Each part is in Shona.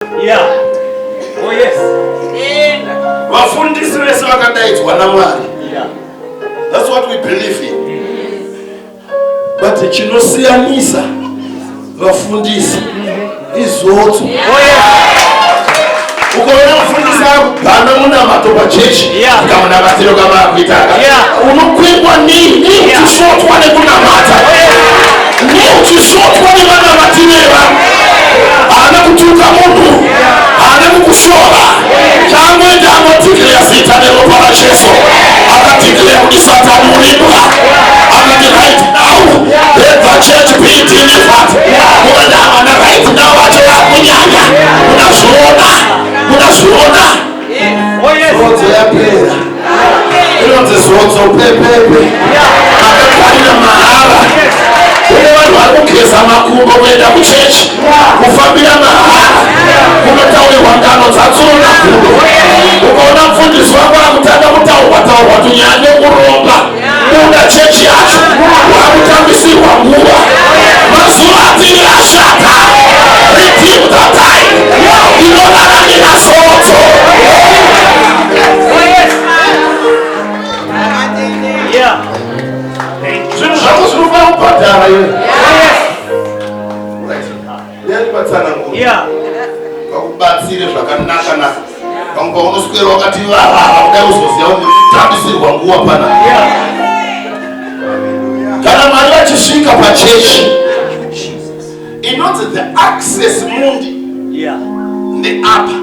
Yeah. Oh yes. Vafundisi vese vakadaidzwa naMwari. That's what we believe in. But chinosiyanisa vafundisi izodzo. Oh yes. Ukaona mufundisi akubhana munamato pachechi, kamunamatiro kamakuitaka, unokwekwa nei? Nei uchisvotwa nekunamata? Nei uchisvotwa nemanamatiro evanhu? Haana kutuka munhu, haana kukushora. Chaangoita, angodeclare zita neropa raJesu. Akadeclare kuti Satani urimbwa. Akati, "Right now let the church be delivered." Mukadamana right now vacho vakunyanya. Munazviona, munazviona. Oh yes. Zodzo yapera, inonzi zodzo pepepe. Makagarira mahara. Kune vanhu vari kugeza makumbo kuenda kuchechi, kufambira mahara, kunotaurirwa ngano dzatsuro nagudo. Ukaona mufundisi wako akutanga kutaurwa taurwa tunyaya nekuromba, buda chechi yacho, wakutambisirwa nguva. Mazuva atiri ashata. Redeem the time. Inoraramira zodzo. Oh yes. Yeah. Zvinhu zvako zvinofanira kubhadhara iwe. Oh yes. Yandipatsanangura vakubatsire zvakanaka naka. Pamwe paunoswera wakati varara kudai, uzoziva kuti kutambisirwa nguva pana. Kana Mwari vachisvika pachechi, inonzi the axis mundi ndeapa.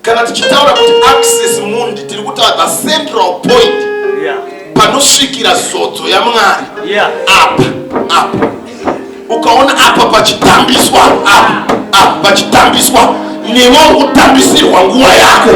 Kana tichitaura kuti axis mundi, tiri kutaura the central point panosvikira zodzo yaMwari. Apa, apa ukaona apa pachitambiswa, apa, apa pachitambiswa, newe uri kutambisirwa nguva yako.